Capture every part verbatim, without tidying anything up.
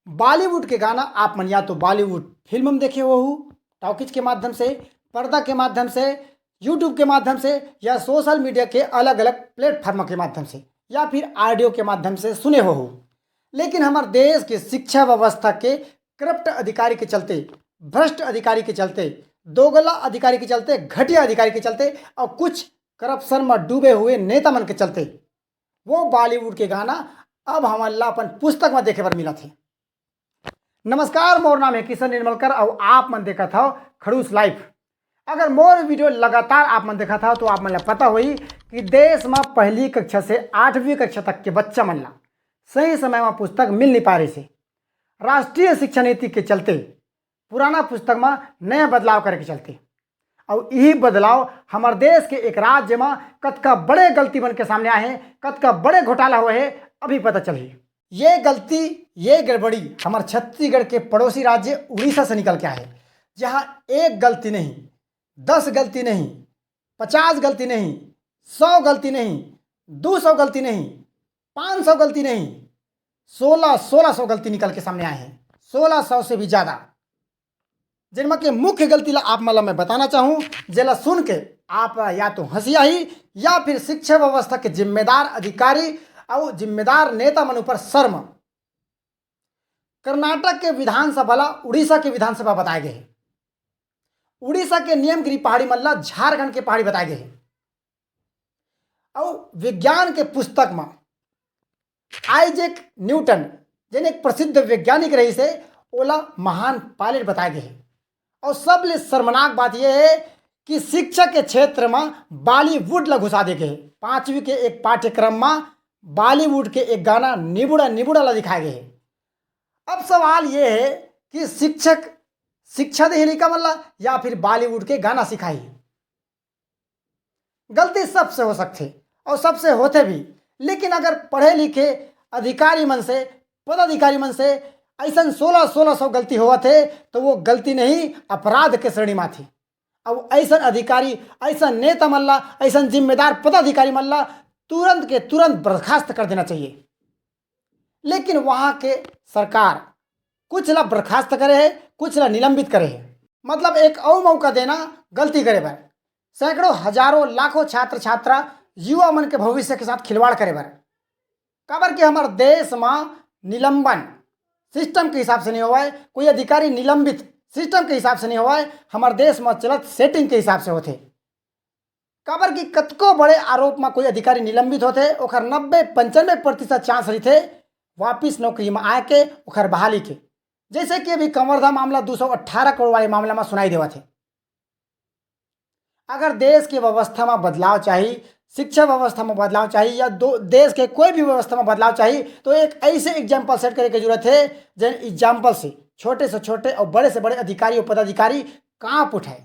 Bollywood के गाना आप मन या तो बॉलीवुड फिल्म में देखे होहू, टॉकीज के माध्यम से, पर्दा के माध्यम से, YouTube के माध्यम से या सोशल मीडिया के अलग-अलग प्लेटफॉर्म के माध्यम से या फिर ऑडियो के माध्यम से सुने होहू। लेकिन हमर देश के शिक्षा व्यवस्था के करप्ट अधिकारी के चलते, भ्रष्ट अधिकारी के चलते, दोगला अधिकारी के चलते, घटिया अधिकारी के चलते और कुछ करप्शन में डूबे हुए नेता मन के चलते वो बॉलीवुड के गाना अब हमन ला अपन पुस्तक में देखे बर मिलत हे। नमस्कार, मोर नाम है किशन निर्मलकर और आप मन देखत हव खड़ूस लाइव। अगर मोर वीडियो लगातार आप मन देखत हव तो आप मन ला पता होही कि देश में पहली कक्षा से आठवीं कक्षा तक के बच्चा मन ला सही समय में पुस्तक मिल नहीं पा रहिस हे। राष्ट्रीय शिक्षा नीति के चलते पुराना पुस्तक में नया बदलाव करे के चलते, अउ यही बदलाव हमर देश के एक राज्य में कतका बड़े गलती बन के सामने आए हे, कतका बड़े घोटाला होए हे, अभी पता चलही। ये गलती, ये गड़बड़ी हमर छत्तीसगढ़ के पड़ोसी राज्य उड़ीसा से निकल के आए हे, जहाँ एक गलती नहीं, दस गलती नहीं, पचास गलती नहीं, सौ गलती नहीं, दो सौ गलती नहीं, पाँच सौ गलती नहीं, सोलह, सोलह सौ गलती निकल के सामने आए हे, सोलह सौ से भी ज़्यादा। जिनमें के मुख्य गलती ला आप मन ला मैं बताना चाहूँ, जेला सुन के आप या तो हंसी आही या फिर शिक्षा व्यवस्था के जिम्मेदार अधिकारी अउ जिम्मेदार नेता मन ऊपर शर्म। कर्नाटक के विधानसभा ला उड़ीसा के विधानसभा बताए गए हे। उड़ीसा के नीलगिरी पहाड़ी मन ला झारखंड के पहाड़ी बताए गए हे। अउ विज्ञान के पुस्तक में आइजैक न्यूटन, जेन एक प्रसिद्ध वैज्ञानिक रहिस हे, ओला महान पायलट बताए गए हे। अउ सबले शर्मनाक बात यह हे कि शिक्षा के क्षेत्र में बॉलीवुड ला घुसा दे गए हे। पाँचवीं के एक पाठ्यक्रम में बॉलीवुड के एक गाना निबुड़ा निबुड़ा ला दिखाए गए हे। अब सवाल ये हे कि शिक्षक शिक्षा देही लइका मन ला या फिर बॉलीवुड के गाना सिखाही? गलती सबसे हो सकथे अउ सबसे होथे भी, लेकिन अगर पढ़े लिखे अधिकारी मन से, पदाधिकारी मन से अइसन सोलह, सोलह सौ गलती होवत हे, तो वो गलती नहीं, अपराध के श्रेणी में आथे। अउ अइसन अधिकारी, अइसन नेता मन ला, अइसन जिम्मेदार पदाधिकारी मन ला तुरंत के तुरंत बर्खास्त कर देना चाहिए। लेकिन वहाँ के सरकार कुछ ला बर्खास्त करे हे, कुछ ला निलंबित करे हे। मतलब एक अउ मौका देना गलती करे बर। सैकड़ों, हजारों, लाखों छात्र छात्रा, युवा मन के भविष्य के साथ खिलवाड़ करे बर। काबर कि हमर देश म निलंबन सिस्टम के हिसाब से नहीं होवय, कोई अधिकारी निलंबित सिस्टम के हिसाब से नहीं होवय, हमर देश म चलत सेटिंग के हिसाब से होथे। काबर कि कतको बड़े आरोप म कोई अधिकारी निलंबित होथे, ओखर नब्बे पंचानबे प्रतिशत चांस रहिथे वापिस नौकरी म आए के, ओखर बहाली के। जैसे कि अभी कवर्धा मामला दो सौ अठारह करोड़ वाले मामला म सुनाई देवत हे। अगर देश के व्यवस्था म बदलाव चाही, शिक्षा व्यवस्था म बदलाव चाही या दो, देश के कोई भी व्यवस्था म बदलाव चाही, तो एक ऐसे एग्जाम्पल सेट करे के जरूरत हे, जेन एग्जाम्पल से छोटे से छोटे और बड़े से बड़े अधिकारी और पदाधिकारी कांप उठे।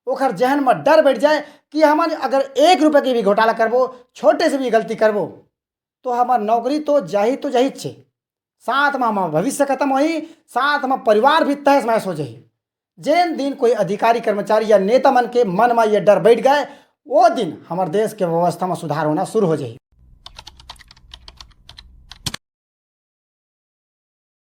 ओखर जहन म डर बैठ जाए कि हमन अगर एक रुपये के भी घोटाला करबो, छोटे से भी गलती करबो, तो हमर नौकरी तो जाही तो जाही छे, साथ म हमर भविष्य खत्म होही, साथ म परिवार भी तहस महस हो जाही। जेन दिन कोई अधिकारी, कर्मचारी या नेता मन के मन म ये डर बैठ गए, वो दिन हमर देश के व्यवस्था म सुधार होना शुरू हो जाही।